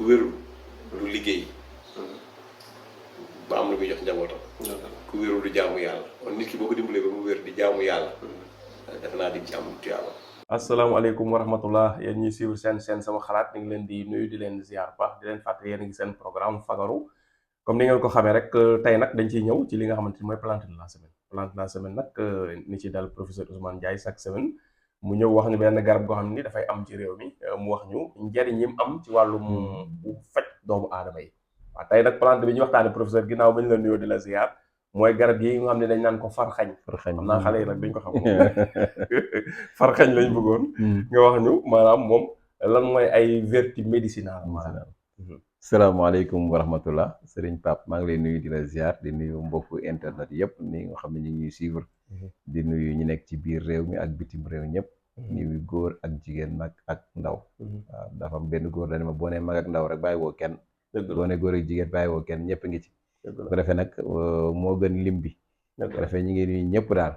wérul du liggéey ba am lu muy jox njabootam. ku wérul du jaamu yàlla kon nit ki boo ko dimbalee ba mu wér di jaamu yàlla. defe naa di ci am tuyaaba. asalaamaaleykum wa rahmatullah yéen ñuy suivre seen sama xalaat ñu ngi leen di nuyu di leen ziar baax di leen fàttali yéen a ngi seen programme fagaru comme ni ngeen ko xamee rek tey nag dañ ciy ñëw ci li nga xamante ni mooy plante de la semaine. plante de la semaine nag ni ci dal professeur Ousmane Ndiaye chaque semaine mu ñëw wax ñu benn garab goo xam ni dafay am ci réew mi mu wax ñu njariñ yi mu am ci wàllum bu faj doomu aadama yi. waaw tey nag plante bi ñu waxtaanee professeur ginnaaw ba ñu la nuyoo di la ziar mooy garab yi nga xam ne dañ naan ko farxañ. xam naa xale yi nag duñ ko xam farxañ lañ bëggoon. nga wax ñu maanaam moom lan mooy ay vertu médicinale maanaam. salaamaaleykum wa rahmatullah Serigne Pape maa ngi lay nuyu di la ziar di nuyu mbokku internet yëpp ni nga xam ne ñu ngi ñuy suivre. di nuyu ñu nekk ci biir réew mi ak bitim réew ñëpp. nuyu góor ak jigéen mag ak ndaw. waaw dafa am benn góor dañ ma boo nee mag ak ndaw rek bàyyi woo kenn. boo nee góor ak jigéen bàyyi woo kenn ñëpp ngi ci. bu ko defee nag moo gën lim bi. bu ko defee ñu ngi nuyu ñëpp daal.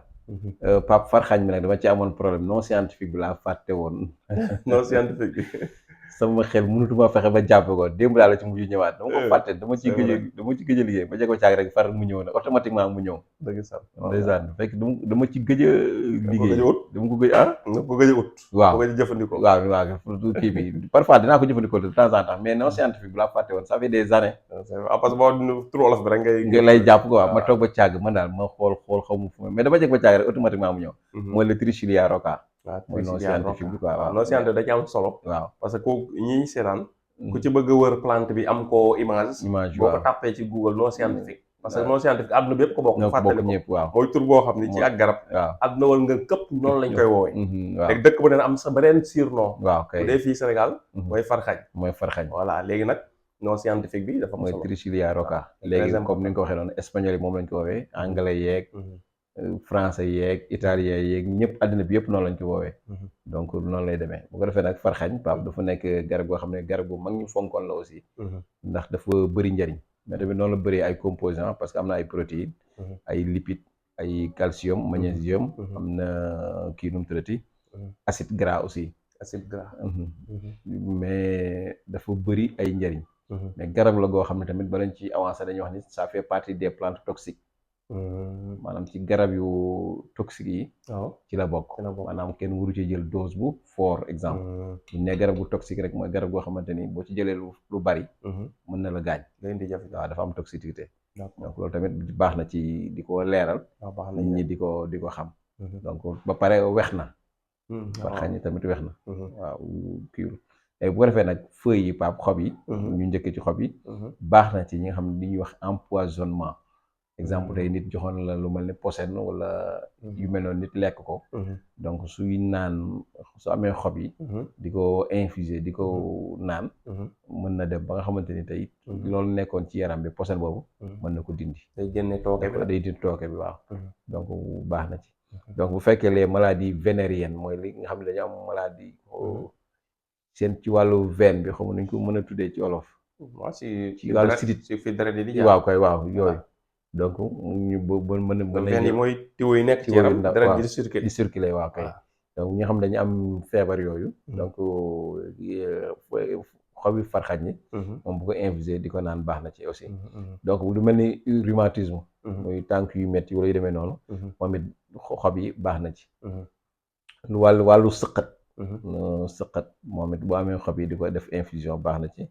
Pape farxañ bi nag dama ci amoon problème non scientifique bi laa fàtte woon. non scientifique bi. sama xel mënutuma fexe ba jàpp ko démb daal la ci mujj ñëwaat dama ko fàtte dama ci gëj a liggéey ba jeg ko caag rek far mu ñëw na automatiquement mu ñëw. dëgg sax ndeysaan fekk dama ci gëj a liggéey dama ko gëj nga ko gëj a ut. waaw ko gëj a jëfandikoo. waaw kii bi parfois dinaa ko jëfandikoo de temps en temps mais non scientifique bi laa fàtte woon ça fait des années. parce que boo tur olof bi rek ngay lay jàpp ko waaw ma toog ba caag man daal ma xool xaw ma fu mais dama jeg ba caag rek automatiquement mu ñëw. mooy le Trichulia rocca. waaw mooy non scientifique bi quoi waaw non scientifique da ci am solo. waaw parce que ku ñi seetaan ku ci bëgg a wër plante bi am ko image boo ko tàppee ci Google non scientifique parce que non scientifique àdduna bi yëpp ko bokk fàttali ñëpp waaw mooy tur boo xam ni ci ak garab waaw àdduna wal nga këpp noonu lañ koy woowee waaw léegi dëkk bu ne am sa beneen surnom waaw kay bu dee fii Sénégal mooy farxañ voilà léegi nag non scientifique bi dafa am solo mooy Trichulia rocca léegi comme ni nga ko waxee noonu espagnol yi moom lañ ko woowee anglais yeeg français yeeg italien yeeg ñëpp àddina bi yëpp noonu lañ ko woowee donc noonu lay demee bu ko defee nag farxañ Pape dafa nekk garab goo xam ne garab bu mag ñu fonkoon la aussi ndax dafa bëri njariñ mais tamit noonu la bëri ay composants parce que am na ay protéines ay lipides ay calcium magnésium am na kii nu mu tuddati acide gras aussi mais dafa bëri ay njariñ mais garab la goo xam ne tamit balañ ci avancé dañuy wax ni ça fait partie des plantes toxiques maanaam ci garab yu toxiques yi ci la bokk maanaam kenn waru ci jël dose bu fort exemple buñ ne garab gu toxique rek mooy garab goo xamante ni boo ci jëlee lu bari mën na la gaañ waaw dafa am toxicité donc loolu tamit baax na ci di ko leeral nit ñi di ko xam donc ba pare wex na farxañ yi tamit wex na waaw kiiwul bu ko defee nag feuilles yi Pape xob yi ñu njëkk ci xob yi baax na ci ñi nga xam ne li ñuy wax empoisonnement exemple tey nit joxoon la lu mel ni posen wala yu mel noonu nit lekk ko donc suy naan su amee xob yi di ko infuser di ko naan mën na dem ba nga xamante ni tey loolu nekkoon ci yaram bi posen boobu mën na ko dindi day génne tooke bi day dindi tooke bi waaw donc baax na ci donc bu fekkee les maladies vénériennes mooy li nga xam ne dañu am maladie seen ci wàllu veine bi xamu nañ ko mën a tuddee ci olof waaw ci wàllu sidit fi dara di waaw koy waaw yooyu donc ñu ba mën veine yi mooy tiwo yi nekk ci yaram dara di circuler waaw kay donc ñi nga xam dañu am feebar yooyu donc xobi farxañ yi moom bu ko infuser di ko naan baax na ci aussi donc lu mel ni rhumatisme muy tànk yu metti wala yu demee noonu moom it xob yi baax na ci wàllu sëqat moom it boo amee xob yi di ko def infusion baax na ci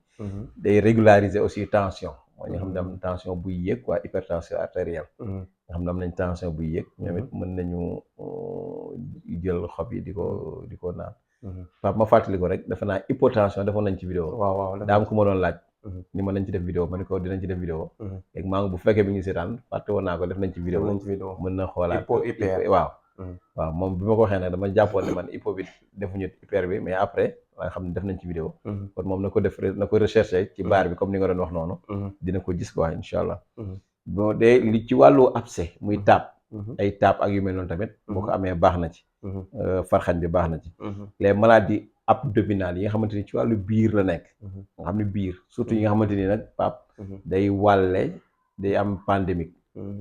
day régulariser aussi tension mooy ñi nga xam ne am tension buy yéeg quoi hypertension artérielle nga xam ne am nañ tension buy yéeg ñoom it mën nañu jël xob yi di ko naan Pape ma fàttali ko rek defe naa hypotension defoon nañ ci vidéo waaw daa am ku ma doon laaj ni ma nañ ci def vidéo ma ne ko dinañ ci def vidéo léegi maa ngi bu fekkee bi ngi seetaan fàtte woon naa ko def nañ ci vidéo mën na xoolaat waaw moom bi ma ko waxee nag dama jàppoon ne man hypo bi defuñu hyper bi mais après nga xam ne def nañ ci vidéo kon moom na ko recherché ci baar bi comme ni nga doon wax noonu dina ko gis quoi incha allah bon de li ci wàllu abcès muy taab ay taab ak yu mel noonu tamit boo ko amee baax na ci farxañ bi baax na ci les maladies abdominales yi nga xamante ni ci wàllu biir la nekk nga xam ne biir surtout yi nga xamante ni nag Pape day wàlle day am pandémique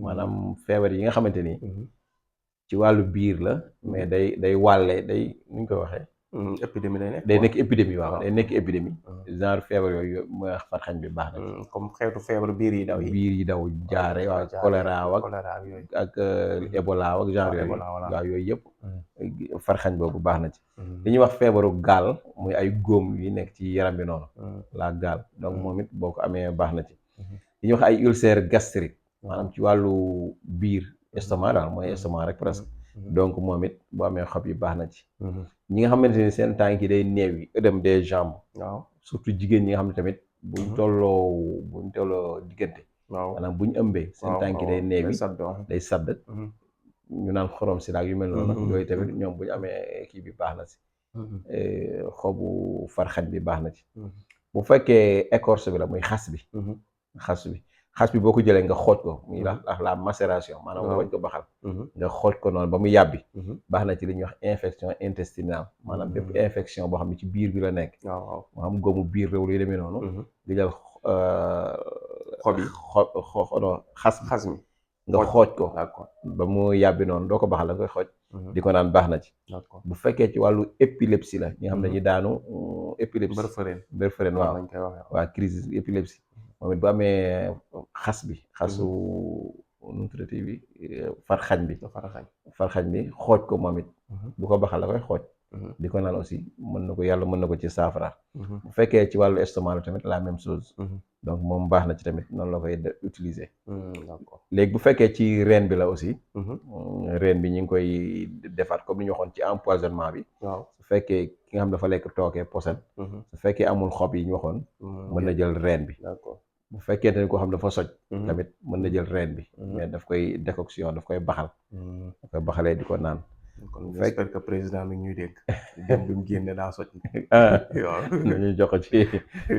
maanaam feebar yi nga xamante ni ci wàllu biir la mais day wàlle day nu ñu koy waxee épidémie lay nekk. day nekk épidémie waaw day nekk épidémie. genre feebar yooyu mooy wax farxañ bi baax na ci. comme xeetu feebar biir yi daw yi. biir yi daw jaare waaw choléra ak Ebola ak genre yooyu. waaw yooyu yëpp. farxañ boobu baax na ci. li ñuy wax feebaru gaal muy ay góom yi nekk ci yaram bi noonu. la gaal donc moom it boo ko amee baax na ci. li ñuy wax ay ulcère gastrique maanaam ci wàllu biir estomac daal mooy estomac rek presque. donc moom it boo amee xob yi baax na ci. ñi nga xamante ni seen tànk yi day néew yi œdème des jambes. waaw surtout jigéen ñi nga xam ne tamit buñ tolloo diggante. waaw maanaam buñ ëmbee. seen tànk yi day néew yi day sadd. ñu naan xorom si daal yu mel noonu. yooyu tamit ñoom bu ñu amee kii bi baax na si. xobu farxañ bi baax na ci. bu fekkee écorce bi la muy xas bi. xas bi boo ko jëlee nga xooj ko muy la macération maanaam nga wañ ko baxal. nga xooj ko noonu ba mu yàbbi. baax na ci li ñuy wax infection intestinale maanaam bépp infection boo xam ne ci biir bi la nekk. waaw moo xam góomu biir réew luy demee noonu. nga jël xas mi nga xooj ko ba mu yàbbi noonu doo ko baxal da koy xooj. di ko naan baax na ci. bu fekkee ci wàllu épilepsie la ñi nga xam ne dañuy daanu épilepsie mbërfëreen waaw crise épilepsie moom it bu amee xasu nu mu tuddati bi farxañ bi xooj ko moom it bu ko baxal la koy xooj. di ko naan aussi yàlla mën na ko ci saafara. bu fekkee ci wàllu estomac la tamit la même chose. donc moom baax na ci tamit noonu la koy utiliser. d'accord léegi bu fekkee ci reen bi la aussi. reen bi ñu ngi koy defaat comme ni ñu waxoon ci empoisonnement bi. waaw su fekkee ki nga xam dafa lekk tooke posen. su fekkee amul xob yi ñu waxoon. mën na jël reen bi. d'accord bu fekkee tamit koo xam dafa soj. tamit mën na jël reen bi. mais daf koy décoction daf koy baxal. daf koy baxalee di ko naan. kon j'espère que président mi ñuy dégg. dem bi mu génne daa soj. waaw nañuy jox ci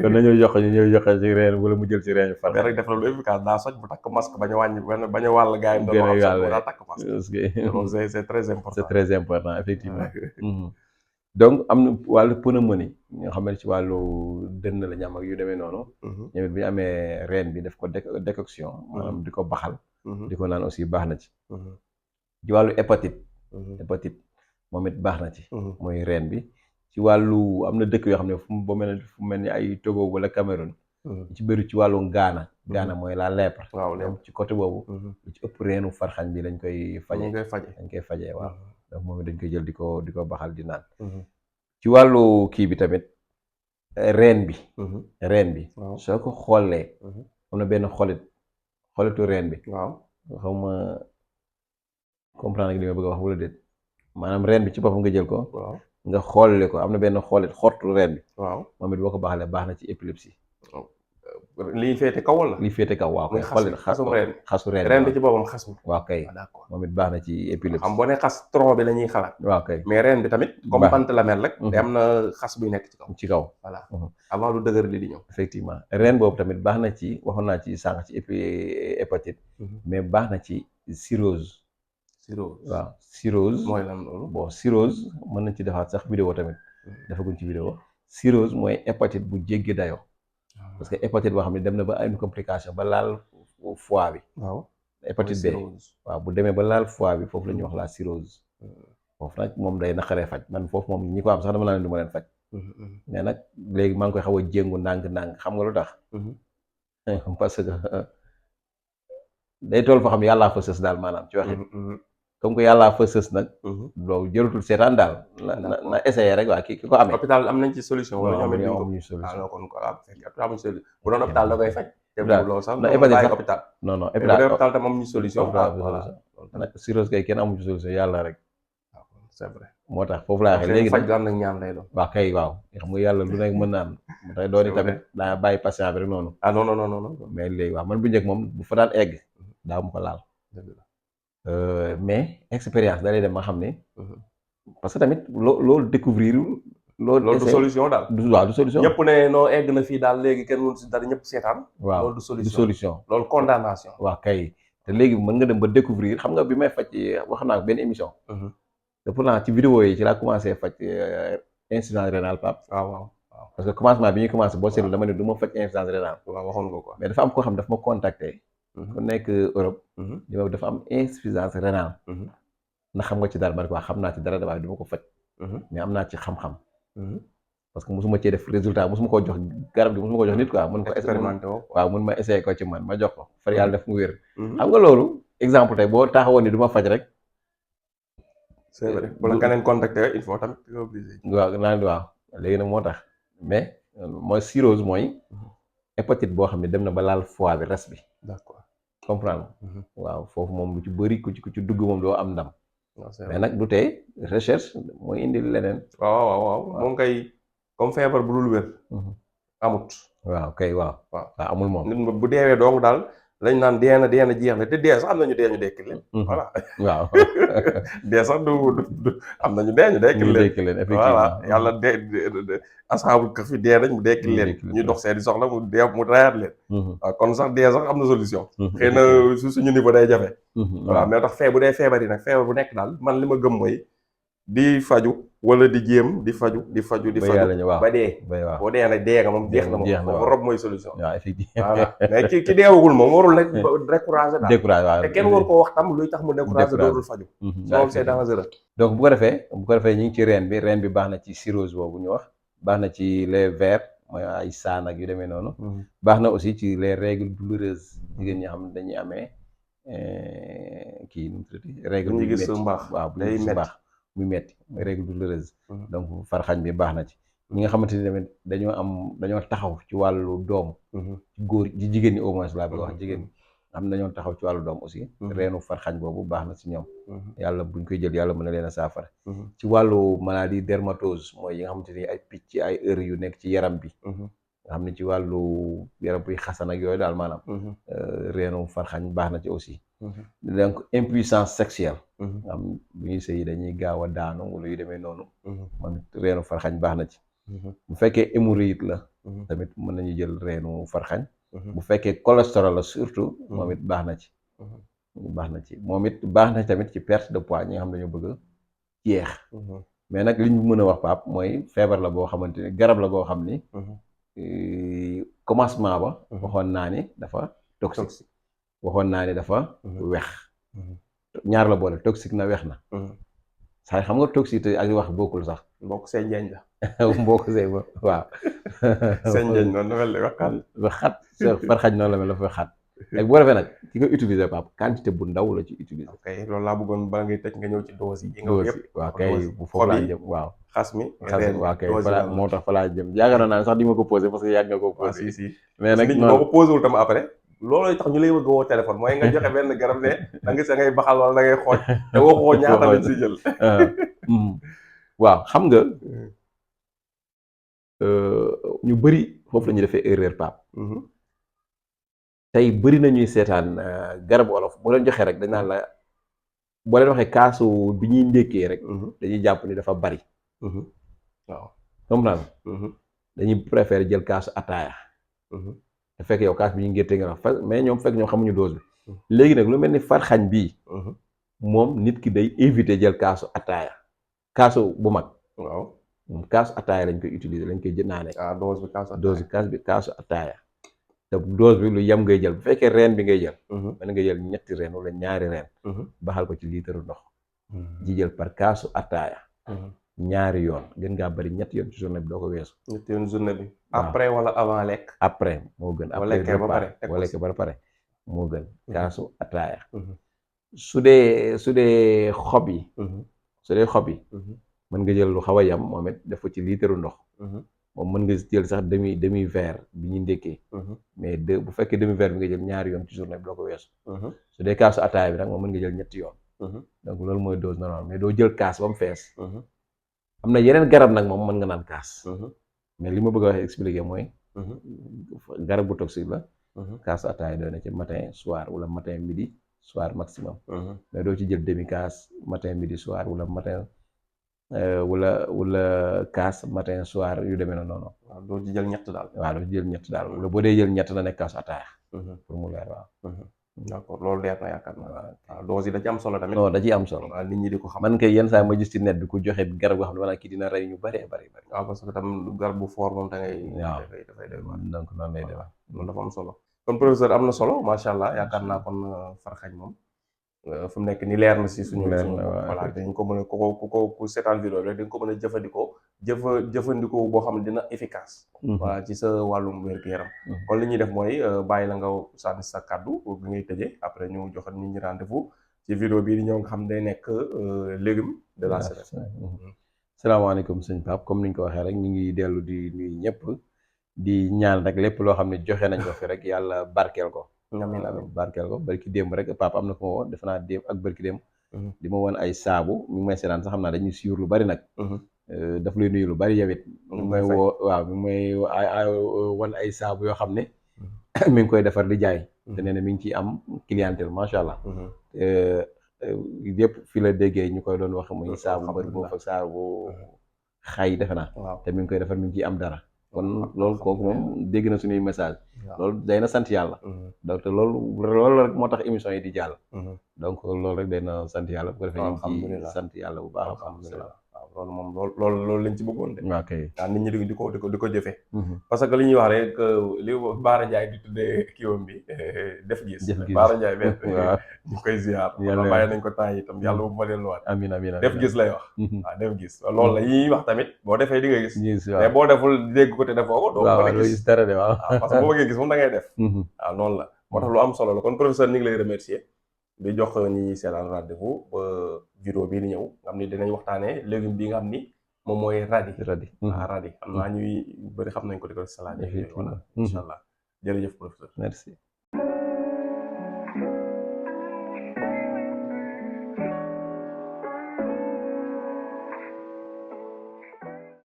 kon nañuy jox ñu ñëw joxe ci reen wala mu jël ci reen far. mais rek def na lu efficace daa soj bu takk masque bañ a wàññi bañ a wàll gars yi. gën a yàlla daa takk masque. c'est très important. c'est très important effectivement. donc am na wàllu pneumonie ñoo xam ne ci wàllu dënn la ñam ak yu demee noonu. ñoom it bu ñu amee reen bi def ko décoction. maanaam di ko baxal. di ko naan aussi baax na ci. ci wàllu hépatite moom it baax na ci. mooy reen bi ci wàllu am na dëkk yoo xam ne fu mel ni ay Togo wala Cameroun. ci bëri ci wàllu gaana mooy la lèpre. waaw ci côté boobu. lu ci ëpp reenu farxañ bi lañ koy fajee waaw. donc moom it dañ koy jël di ko baxal di naan. ci wàllu kii bi tamit reen bi. soo ko xoolee. am na benn xolitu reen bi. waaw xaw ma comprendre nga li ma bëgg a wax wala déet maanaam reen bi ci boppam nga jël ko. waaw nga xoole ko am na benn xortu reen bi. waaw moom it boo ko baxalee baax na ci épilepsie. lii féete kaw wala. lii féete kaw waaw kay. xasu reen reen bi ci boppam xas. waaw kay d'accord moom it baax na ci épilepsie. xam boo ne xas tronc bi la ñuy xalaat. waaw kay mais reen bi tamit. comme bant la mel rek. te am na xas buy nekk ci kaw. voilà avant lu dëgër li di ñëw. effectivement reen boobu tamit baax na ci waxoon naa ci sànq ci hépatite. mais baax na ci cirrhose. waaw cirrhose mooy lan loolu. bon cirrhose mën nañ ci defaat sax vidéo tamit. defaguñ ci vidéo cirrhose mooy hépatite bu jéggi dayoo. parce que hépatite boo xam ne dem na ba ay complication ba laal foie bi. waaw hépatite B. waaw bu demee ba laal foie bi foofu la ñuy wax la cirrhose. foofu nag moom day naqaree faj man foofu moom ñi ko am sax dama la ne du ma leen faj. mais nag léegi maa ngi koy xaw a jéngu ndànk xam nga lu tax. parce que day toll foo xam ne yàllaa fa sës daal maanaam ci waxin. comme que yàllaa fa sës nag. loolu jërutul seetaan daal. na essayé rek waa ki ko amee. hôpital am nañ ci solution. wala ñoom amuñu solution. kon amuñu solution bu doon hôpital da koy faj. te loolu sax hôpital. non hôpital tam amuñu solution. nag cirrhose kay kenn amuñu solution yàlla rek. c'est vrai moo tax foofu laa waxee léegi faj gu am nag ñaan lay doon. waaw kay waaw xam nga yàlla lu nekk mën naa am. mu tax dooni tamit daa bàyyi patient bi rek noonu. non. mais léegi waaw man bu njëkk moom bu fa daan egg. daa mu ko laal. mais expérience da lay dem ma xam ne. parce que tamit loolu découvrir. loolu du solution daal. waaw du solution. ñëpp ne noo egg na fii daal léegi kenn mënu si dara ñëpp seetaan. waaw loolu du solution. loolu condamnation. waaw kay te léegi mën nga dem ba découvrir xam nga bi may faj wax naa ko benn émission. te pourtant ci vidéo yi ci laa commencé faj insuffisance rénale Pape. waaw parce que commencement bi ñuy commencé boo seetlu dama ne du ma faj insuffisance rénale. waaw waxoon nga ko. mais dafa am koo xam dafa ma contacter. ku nekk Europe. di ma dafa am insuffisance rénale. ndax xam nga ci dara ba xam naa ci dara waaye du ma ko faj. mais am naa ci xam-xam. parce que mosuma cee def résultat mosuma koo jox garab gi mosuma ko jox nit quoi. mun ko expérimenté waaw mun ma essayé ko ci man ma jox ko. far yàlla def mu wér. xam nga loolu exemple tey boo taxawoon ni du ma faj rek. c'est vrai bu la keneen contacté il faut tamit nga obligé. waaw naan waaw léegi nag moo tax mais mooy cirrhose mooy hépatite boo xam ne dem na ba laal foie bi res bi. d'accord comprendre waaw foofu moom lu ci bëri ku ci dugg moom doo am ndam. mais nag du tey recherche mooy indi leneen. waaw moom kay comme feebar bu dul wér. amut. waaw kay waaw amul moom. nit bu deewee dong daal lañ naan dee na jeex na te dee sax am nañu dee ñu dekki leen. voilà waaw. dee sax du am nañu dee ñu dekki leen. effectivement voilà yàlla de asaabul kahfi dee nañ mu dekki leen. ñu dox seeni soxla mu dee mu rayaat leen. waaw kon sax dee sax am na solution. xëy na suñu niveau day jafe. voilà mais tax bu dee feebar yi nag feebar bu nekk daal man li ma gëm mooy di faju wala di jéem di faju ba dee. boo dee nag dee nga moom jeex na moom rob mooy solution. waaw effectivement voilà mais ki deewagul moom warul rek découragé daal. découragé waaw te kenn war koo wax tam luy tax mu découragé dootul faju. loolu c'est dangereux. donc bu ko defee ñu ngi ci reen bi baax na ci cirrhose boobu ñu wax baax na ci les vers mooy ay saan ak yu demee noonu. baax na aussi ci les règles douloureuses jigéen ñi xam ne dañuy amee kii nu mu tuddati. règle bu ñu gis mbaax waaw bu ñu gis mbaax muy metti mooy règle douloureuse. donc farxañ bi baax na ci. ñi nga xamante ni tamit dañoo taxaw ci wàllu doom. ci góor ci jigéen ñi au moins laa bëgg wax jigéen ñi am na dañoo taxaw ci wàllu doom aussi. reenu farxañ boobu baax na ci ñoom. yàlla buñ koy jël yàlla mën na leen a saafara. ci wàllu maladie dermatose mooy yi nga xamante ni ay picc ay heure yu nekk ci yaram bi. nga xam ne ci wàllu yaram buy xasan ak yooyu daal maanaam. reenu farxañ baax na ci aussi. donc impuissance sexuelle. am bu ñuy sëy dañuy gaaw a daanu wala yu demee noonu. man reenu farxañ baax na ci. bu fekkee hémorroïde la. tamit mën nañu jël reenu farxañ. bu fekkee cholestérol la surtout. moom it baax na ci. moom it baax na tamit ci perte de poids ñi nga xam dañoo bëgg a jeex. mais nag li ñu mën a wax Pape mooy feebar la boo xamante ni garab la boo xam ni. commencement ba. waxoon naa ni dafa toxique. waxoon naa ni dafa wex. ñaar la boole toxique na wex na. saa xam nga toxicité ak wax bokkul sax. mbokk seen njeeñ la. mbokk seen ba waaw. seen njeeñ noonu la mel ni wax xat farxañ noonu la mel dafa xat. léegi boo defee nag ki nga utiliser Pape quantité bu ndaw la ci utiliser. ok loolu laa bëggoon bala ngay tëj nga ñëw ci dose yi. waaw kay bu foofu laa jëm waaw. xas mi waaw kay moo tax fa laa jëm yaakaar naa sax di ma ko posé parce que yàgg nga ko posé. si mais nag boo ko posé wul tam après. loolooy tax ñu lay bëgg woo téléphone mooy nga joxe benn garab ne da ngay baxal wala da ngay xooj te waxoo ñaata lañ si jël. waaw xam nga ñu bëri foofu la ñuy defee erreur Pape. tey bëri na ñuy seetaan garabu olof boo leen joxee rek dañ naan la boo leen waxee kaasu bi ñuy ndékkee rek. dañuy jàpp ni dafa bari. waaw comprendre dañuy préférer jël kaasu ataaya. te fekk yow kaas bi ñu ngénte nga wax mais ñoom fekk ñoom xamuñu dose bi. léegi nag lu mel ni farxañ bii. moom nit ki day éviter jël kaasu ataaya. kaasu bu mag. waaw moom kaasu ataaya lañ koy utiliser lañ koy jëndaane. dose bi kaasu ataaya. te dose bi lu yem ngay jël bu fekkee reen bi ngay jël. mën nga jël ñetti reen wala ñaari reen. baxal ko ci liitaru ndox. ji jël par kaasu ataaya. ñaari yoon gën ngaa bari ñetti yoon ci journée bi doo ko weesu. ñetti yoon journée bi. après wala avant lekk. après moo gën. boo lekkee ba pare boo lekkee ba pare moo gën. kaasu ataaya. su dee xob yi. mën nga jël lu xaw a yam moom it def ko ci liitaru ndox. moom mën nga jël sax demi verre bi ñuy ndékkee. mais bu fekkee demi verre bi nga jël ñaari yoon ci journée bi doo ko weesu. su dee kaasu ataaya bi nag moom mën nga jël ñetti yoon. donc loolu mooy dose normale mais doo jël kaas ba mu fees. am na yeneen garab nag moom mën nga naan kaas. mais li ma bëgg a wax expliquer mooy. garab bu toxique la. kaasu ataaya doy na ci matin soir wala matin midi soir maximum. mais doo ci jël demi kaas matin midi soir wala matin. wala kaas matin soir yu demee noonu. waaw doo ci jël ñett daal. waaw doo ci jël ñett daal wala boo dee jël ñett na nekk kaas ataaya. pour mu leer waaw. d'accord loolu leer na yaakaar naa. waaw dose yi da ci am solo tamit. non da ciy am solo. waaw nit ñi di ko xam. man kay yenn saa ma gis ci net bi ku joxe garab goo xam ne maanaam kii dina rey ñu bari. waaw parce que tam garab bu fort moom da ngay. waaw dafay doy waar. donc noonu lay demee. loolu dafa am solo. kon professeur am na solo macha allah yaakaar naa kon farxañ moom fu mu nekk ni leer na si suñu leer suñu na waaw voilà dañ ko mën a ku seetaan vidéo bi rek dañ ko mën a jëfandikoo boo xam ne dina efficace voilà ci sa wàllum wér-gu-yaram kon li ñuy def mooy bàyyi la nga sànni sa kàddu bi ngay tëjee après ñu joxat nit ñi rendez-vous ci vidéo bii di ñëw nga xam day nekk légume de la semaine. salaamaaleykum sëñ Pape comme ni ñu ko waxee rek ñu ngi dellu di nuyu ñëpp di ñaan rek lépp loo xam ne joxe nañ ko fi rek yàlla barkeel ko. amiin amiin barkeel ko barki démb rek Pape am na ko ma woon defe naa démb ak barki démb. di ma woon ay saabu mi ngi may seetaan sax xam naa dañuy suivre lu bari nag. daf lay nuyu lu bari yow it. mi may woo waaw mi may wan ay saabu yoo xam ne. mi ngi koy defar di jaay. te nee na mi ngi ciy am clientèle macha allah. yëpp fi la déggee ñu koy doon wax muy saabu bëri boobu ak saabu xay defe naa. te mi ngi koy defar mi ngi ciy am dara. kon loolu kooku moom dégg na suñuy message loolu day na sant yàlla. donc te loolu rek moo tax émission yi di jàll. donc loolu rek day na sant yàlla bu ko defee ñu ngi ci sant yàlla bu baax a baax. waaw loolu moom loolu lañ ci bëggoon de. waaw kay waaw nit ñi di ko jëfee. parce que li ñuy wax rek li Baara Ndiaye di tuddee kiiwam bi def gis. Baara Ndiaye benn waaw ñu koy ziar. yàlla bàyyi nañ ko temps yi itam yàlla bu ma delluwaat. amiin amiin def gis lay wax. waaw def gis loolu la ñuy wax tamit boo defee di nga gis. mais boo deful dégg ko te defoo ko. doo ko mën a gis dara de waaw. parce que boo bëggee gis moom da ngay def. waaw noonu la moo tax lu am solo la kon professeur ñu ngi lay remercier di jox ñi ñuy seetaan rendez-vous ba vidéo bii di ñëw nga xam ni dinañ waxtaanee légume bi nga xam ni moom mooy radis. Radis xam naa ñuy bëri xam nañ ko di ko salade. voilà incha allah jërëjëf professeur. merci.